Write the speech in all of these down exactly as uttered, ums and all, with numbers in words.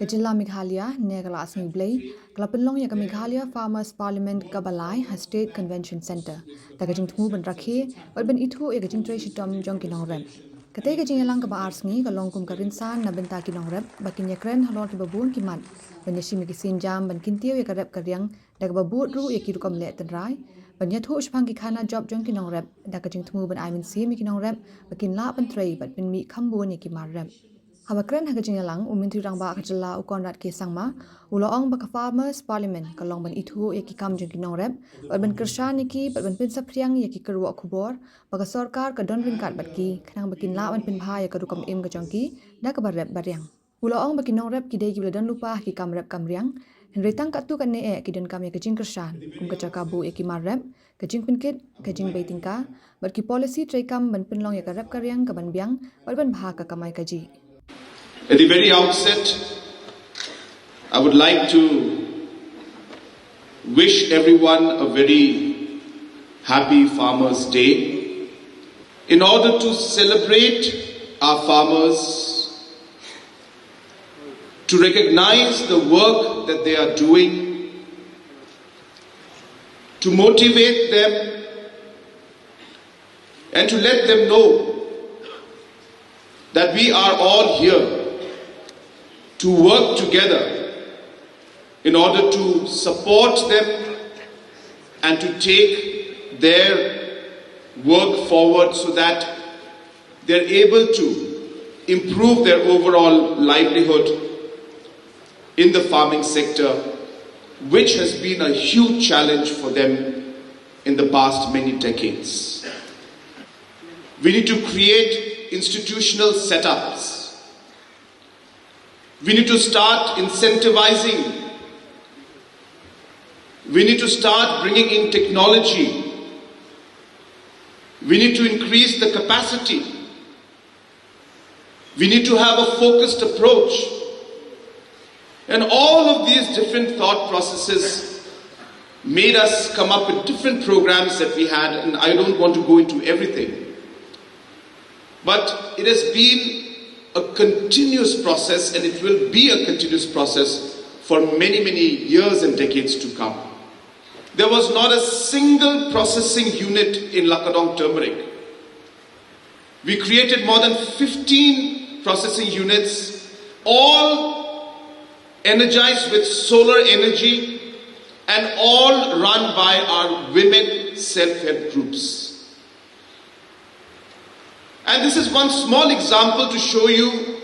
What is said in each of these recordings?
Ka jylla Meghalaya, ne ka la sngi Blei, ka la pynlong ïa ka Meghalaya Farmers Parliament kaba lai ha State Convention Centre da ka jingthmu ban rakhe bad ban ithuh ïa ka jingtrei shitom jong ki nongrep. Katei ka jingïalang kaba ar sngi ka long kum ka rynsan na bynta ki nongrep ba kin ïakren halor kiba bun ki mat, ban ïashim ïa ki sienjam, ban kyntiew ïa ka rep ka riang, da kaba bud ruh ïa ki rukom leh tynrai, ban ïathuh shaphang ki khana jop jong ki nongrep da ka jingthmu ban ai mynsiem ïa ki nongrep ba kin lah ban trei bad pynmih kham bun ïa ki mar rep. Haba kren ha ka jingïalang, u Myntri Rangbah ka jylla, u Conrad K Sangma, u la ong ba ka Farmers Parliament ka long ban ithuh ïa ki kam jong ki nongrep bad ban kyrshan ïa ki bad ban pynsaphriang ïa ki kyrwoh khubor ba ka sorkar ka don ryngkat bad ki, khnang ba kin lah ban pynbha ïa ka rukom im ka jong ki da kaba rep ba riang. U la ong ba ki nongrep ki dei kiba la don lypa ha ki kam rep kam riang, hynrei tang katto katne eh ki donkam ïa ka jingkyrshan, kum ka jaka buh ïa ki mar rep, ka jingpynkit, ka jingbei tyngka bad ki policy treikam ban pynlong ïa ka rep ka riang kaban biang bad ban bha ka kamai kajih. At the very outset, I would like to wish everyone a very happy Farmers' Day. In order to celebrate our farmers, to recognize the work that they are doing, to motivate them, and to let them know that we are all here to work together in order to support them and to take their work forward so that they're able to improve their overall livelihood in the farming sector, which has been a huge challenge for them in the past many decades. We need to create institutional setups. We need to start incentivizing. We need to start bringing in technology. We need to increase the capacity. We need to have a focused approach. And all of these different thought processes made us come up with different programs that we had, and I don't want to go into everything. But it has been a continuous process, and it will be a continuous process for many, many years and decades to come. There was not a single processing unit in Lakadong turmeric. We created more than fifteen processing units, all energized with solar energy and all run by our women self-help groups. And this is one small example to show you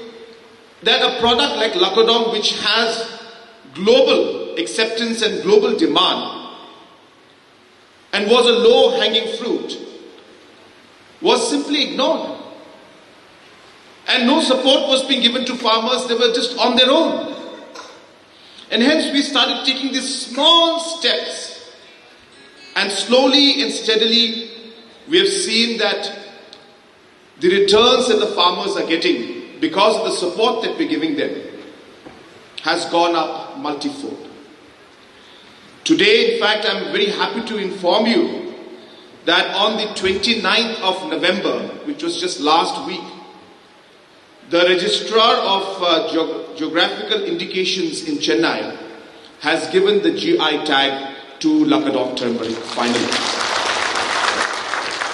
that a product like Lakadong, which has global acceptance and global demand, and was a low-hanging fruit, was simply ignored. And no support was being given to farmers, they were just on their own. And hence we started taking these small steps. And slowly and steadily, we have seen that the returns that the farmers are getting because of the support that we're giving them has gone up multifold. Today, in fact, I'm very happy to inform you that on the twenty-ninth of November, which was just last week, the Registrar of uh, Geog- Geographical Indications in Chennai has given the G I tag to Lakadong turmeric finally.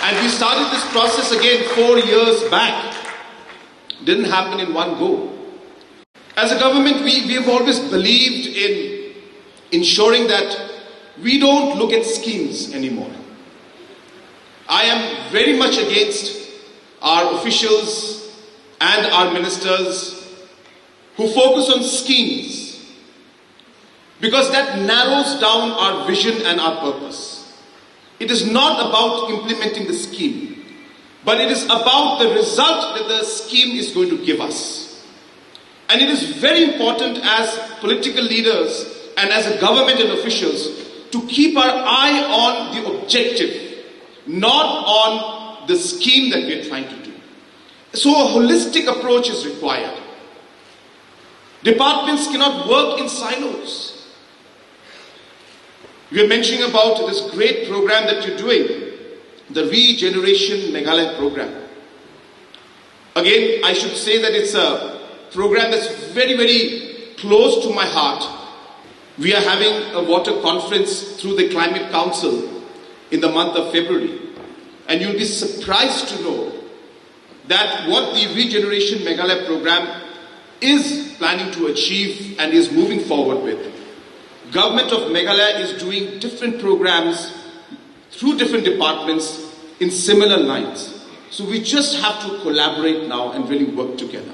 And we started this process again four years back. Didn't happen in one go. As a government, we, we've always believed in ensuring that we don't look at schemes anymore. I am very much against our officials and our ministers who focus on schemes, because that narrows down our vision and our purpose. It is not about implementing the scheme, but it is about the result that the scheme is going to give us. And it is very important as political leaders and as a government and officials to keep our eye on the objective, not on the scheme that we are trying to do. So a holistic approach is required. Departments cannot work in silos. We are mentioning about this great program that you're doing, the Regeneration Meghalaya program. Again, I should say that it's a program that's very, very close to my heart. We are having a water conference through the Climate Council in the month of February, and you'll be surprised to know that what the Regeneration Meghalaya program is planning to achieve and is moving forward with. Government of Meghalaya is doing different programs through different departments in similar lines. So we just have to collaborate now and really work together.